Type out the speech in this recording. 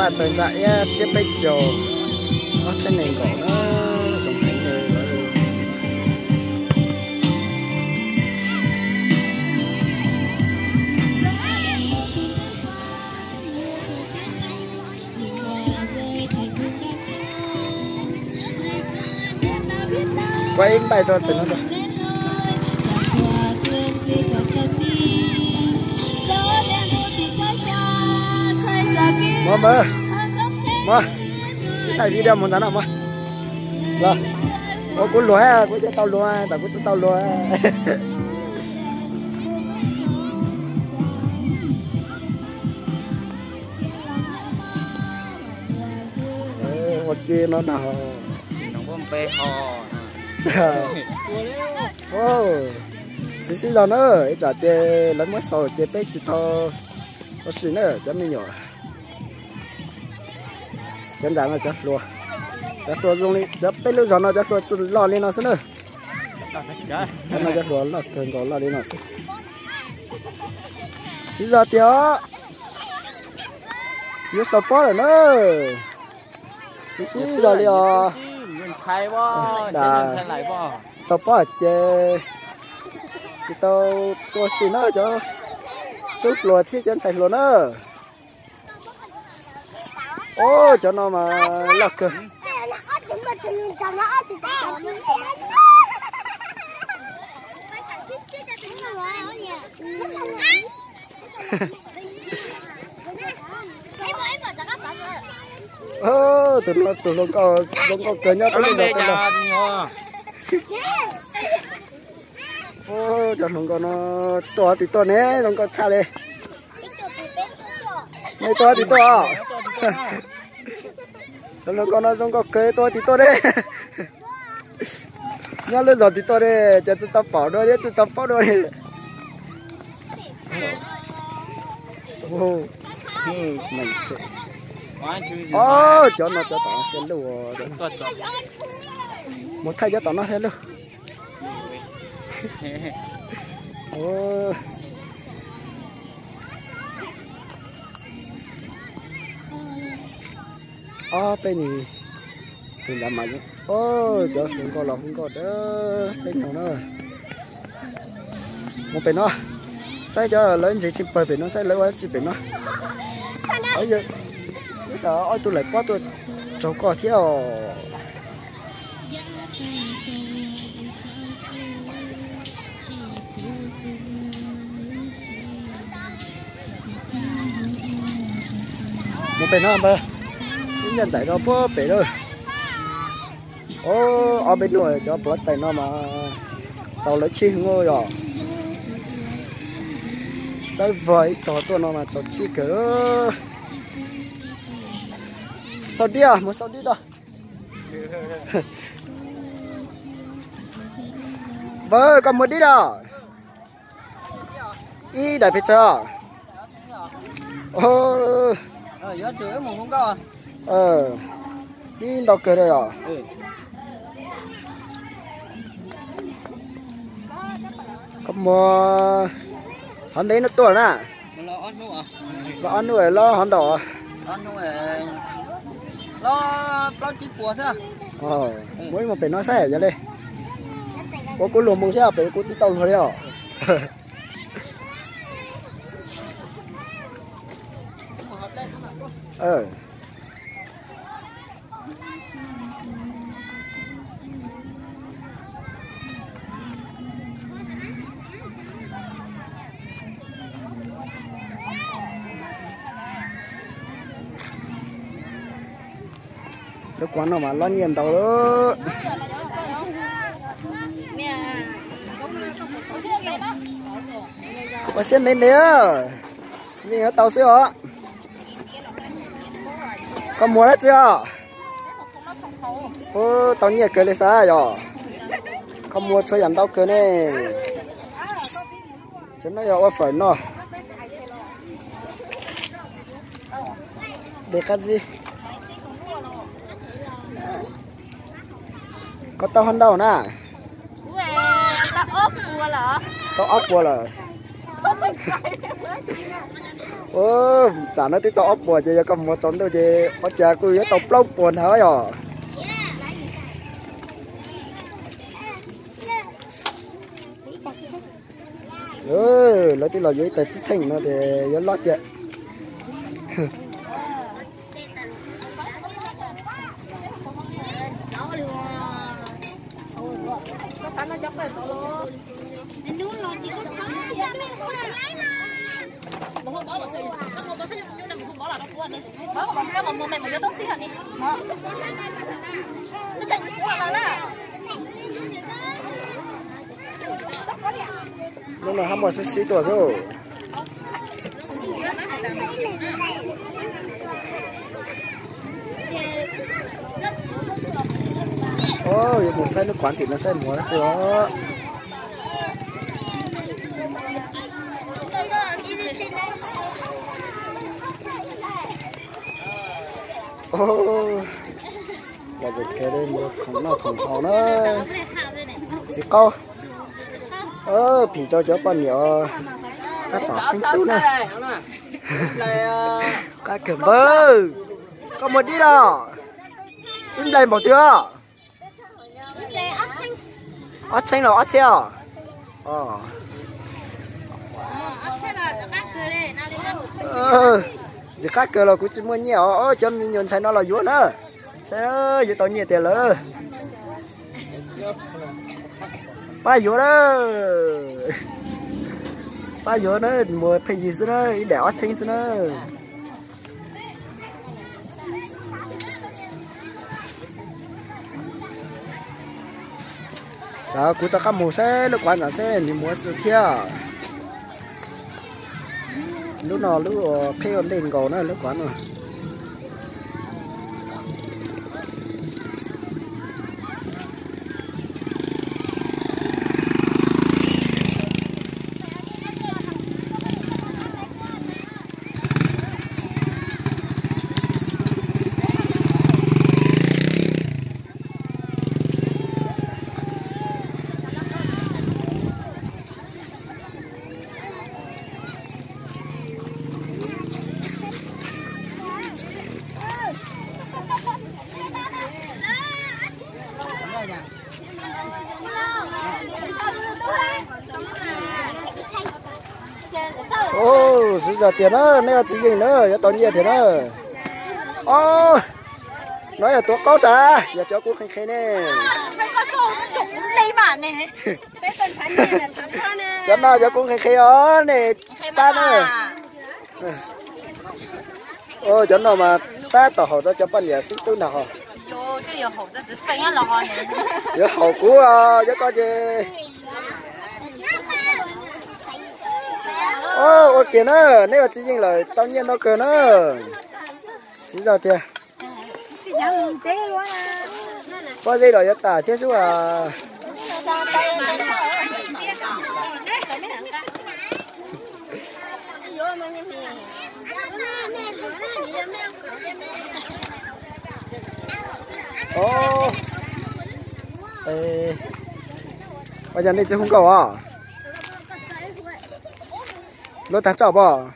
Tawg ntsa iab tsiab peb caug, ob txhiab nees nkaum na, zoo heev li. Kuaj ib npaij rau tus no. Mog, mog, mog, ib thaij video mus ntawd no mog. Los, ua kuv luag, kuv cov tau luag, tam kuv tsis tau luag. Ua ke no na. Siv sib zog na, ib tsam ces lawv muab xaus ces peb tsis tau ua si na cov me nyuam. Cov ntawm no cov hluas, cov hluas zoo li cov peb lub zos no cov hluas txawj loj li no xwb na. Cov no cov hluas loj kawg nkaus loj li no xwb. Siv zog tiag os. Yuav xaus pob lawm na. Siv sib zog li os. Xaus pob ces tsis tau tuaj si na cov tub hluas thiab cov ntxhais hluas na. Ub, cov no mas loj kawg. Tus no tus hluas nkauj zoo nkauj kawg nyob rau lub zos no. Cov hluas nkauj no tuaj tim tuaj ne, zoo nkauj tshaj li. Nej tuaj tim tuaj. Cov hluas nkauj no zoo nkauj kawg, tuaj tim tuaj ne. Nyob lub zos tim tuaj ne, ces tsis tau pom dua thiab tsis tau paub dua li. Cov no cov tom thiaj luj. Mus thaij cov tom no thiaj luj. Ob peb nis tus nrad mas, cov hluas nkauj los hu nkauj dawb peb no na. Mus pem no, saib cov lawv ntses tsis pawg pem no, saib lawv ua dab tsi pem no. Ib tsam ob tug laim pob tuaj raug koj thiab os. Mus pem no npawg, ib nyuag ntxaim rau puag pem lawm. Ob peb hnub cov plhuav tais no mas tau lawv tsib hwv yom. Dawb vog ib tog tuaj no mas txaus tsib kawg. Sau dib, mus sau dib rau. Npawg, koj muaj dib los? Ib daim pes tsawg? Dib ntau kawg li os. Koj muaj hov ntev no tuaj na? Los ob hnub los hov ntau? Muab ib mus pem no saib yog li. Ua kuv luag mus thiab pem kuv tsis tau luag li os. Lub kuav no mas loj nyiaj ntau lawm. Ua siab ntev ntev, yeej yuav tau xwb os. Koj muag dab tsi os? Ub, tau nyiaj kawg li xav yog. Koj muag tshuav yam ntau kawg ne. Cov no yog ua fawm noj. Dej qab zib. Koj tau hov ntau na? Tau ob puas lawm. Tsam no twb tau ob puas ces yog koj muag tsaus ntuj ces ua cas kuj yuav tau plaub puas ntawd yom. Lawv twb los yuav ib tag txhiab tsheej no ces yuav loj tiag. Hnub no hab muaj sib sib tuaj xwb. Yuav mus saib lub kuav tim no saib muag dab tsi os. Los zoo kawg li, muag khoom noj khoom haus na. Txiv qaub, phim rau cov poj niam tab tom xeeb tub na. Qab kawg npawg, koj muag dib los? Ib nplai npaum twg os? Ob txheeb los ob txhiab os? Ntxim qab kawg los kuv tsis muaj nyiaj os, cov me nyuam ntxhais no los yuav na. Saib yuav tau nyiaj tiag lawm. Pab yuav na, pab yuav na, muag pheej yig xwb na, ib daim ob txheeb xwb na. Txawm kuv rov qab mus saib lub kuav ntawd seb nws muag tsi thiab. Lub no lub qhib ua ntej nkaus na lub kuav no. Siv zog tiag na, nej ua txiv yeej na yuav tau nyiaj tiag na. Os, no yog tuav qaub sav, yog cov kuv qhia qhia ne. Cov no cov kuv qhia qhia os, nej pab na. Cov no mas tab tom haum rau cov poj niam xib tub ntag hos. Yuav haum kuv os, cov ko ces. Ua kiag na, neb ua txiv yeej lawm tau nyiaj ntau kawg na. Siv zog tiag. Pob zeb los yuav tas thiab xwb as. Ua cas nej tsis hu nkauj os? Lub tag tso pom.